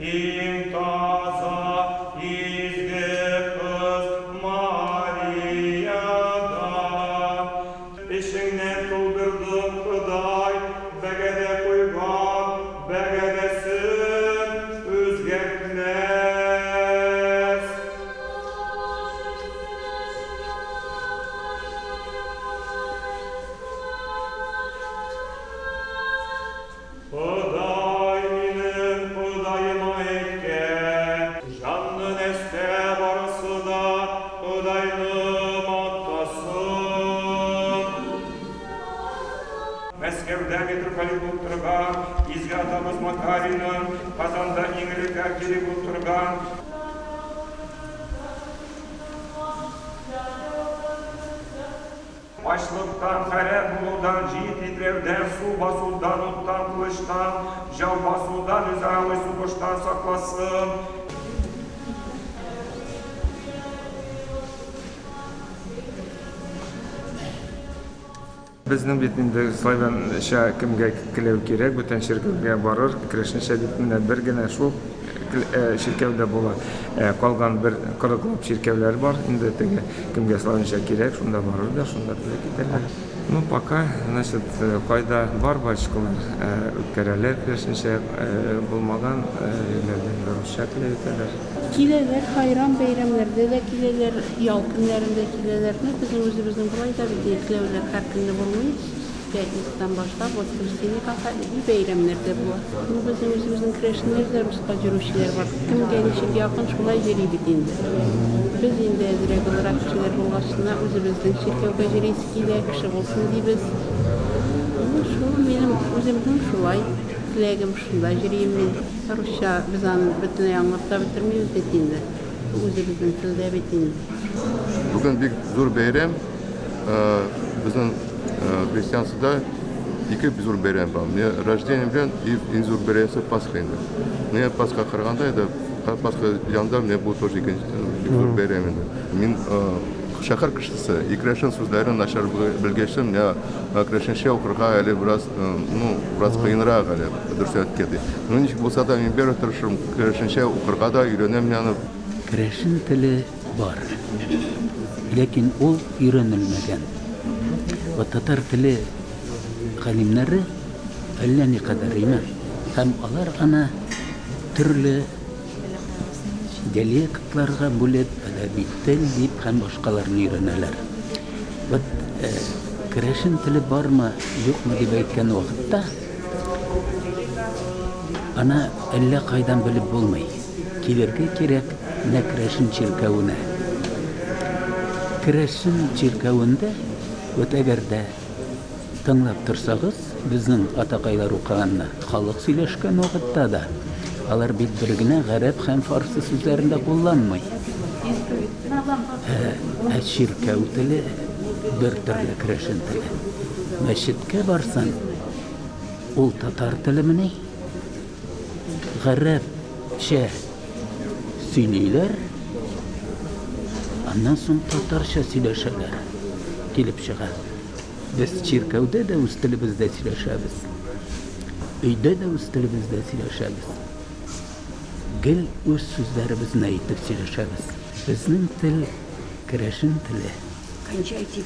Иң таза, изге кыз Мариядан. Эчеңнән тудырдың, Ходай, бәгадә куйган бәгадәсен үзгәртмәс. Ходай минем Ходаема әйткән, Җанны нәстә барысы да Ходайны мактасын. Мәскәүдә митрополит булып торган изге атабыз Макарийның, Казанда иң элек архиерей булып торган, Ачлыктан, харап булудан, җир тетрәүдән, су басудан, уттан, кылычтан, җау басудан, үзаралы сугыштан сакласын. Безнең бит инде славянча кемгә келәү кирәк, бүтән чиркәүгә барыр, керәшенчә дип менә бер генә шул чиркәүдә була. Ә калган бер кырыклап чиркәүләр бар, инде теге кемгә славянча кирәк, шунда барыр да, шунда теләк итәрләр. Ну, пока, значит, кайда бар батюшкалар, үткәрәләр керәшенчә, булмаган җирләрдә инде русча теләк итәләр. Киләләр, хайран бәйрәмнәрдә дә киләләр, ял көннәрендә киләләр. Ну, безнең үзебезнең болай да бит келәүләр һәр көнне булмый. Пятницадан башлап, воскресеньега хәтле и бәйрәмнәр дә була. Ну, безнең үзебезнең керәшеннәр дә руска йөрүчеләр бар. Кемгә ничек якын, шулай йөри бит инде. Без инде әзрәк олырак кешеләр булгач кына үзебезнең чиркәүгә йөрисе килә, кеше булсын дибез. Ну, шул минем үземнең шулай теләгем, шунда йөрим мин. Русча без аны бөтенләй аңлап та бетермибез бит инде. Үзебезнең телдә бит инде. Бүген бик зур бәйрәм. Безнең христианствода ике зур бәйрәм бар. Менә рождение белән и иң зур бәйрәмсе Пасха инде. Менә Пасха караганда это Пасха янында менә бу тоже икенче бик зур бәйрәм инде. Мин шәһәр кешесе, и керәшен сүзләрен начар белгәчтен, менә керәшенчә укырга әле бераз, ну, бераз кыенрак әле, дөрес әйткәндә. Ну, ничек булса да, мин бер тырышырым, керәшенчә укырга да өйрәнәм мин аны. Керәшен теле бар. Ләкин ул өйрәнелмәгән. Вә татар теле галимнәре әллә никадәр име. Һәм алар аны төрле диалектларга бүлеп, әдәби тел дип һәм башкаларны өйрәнәләр. Вот керәшен теле бармы, юкмы дип әйткән вакытта, аны әллә кайдан белеп булмый. Килергә кирәк менә керәшен чиркәвенә. Керәшен чиркәвендә, вот әгәр дә тыңлап торсагыз, безнең атакайлар укыганны, халык сөйләшкән вакытта да, алар бит бер генә гарәп һәм фарсы сүзләрен дә кулланмый. Ә чиркәү теле бер төрле керәшен теле. Мәчеткә барсаң, ул татар телемени? Гарәпчә сөйлиләр, аннан соң татарча сөйләшәләр. Килеп чыга. Без чиркәүдә дә үз телебездә сөйләшәбез. Өйдә дә үз телебездә сөйләшәбез. Гел үз сүзләребезне әйтеп сөйләшәбез. Безнең тел, керәшен теле. Кончайте.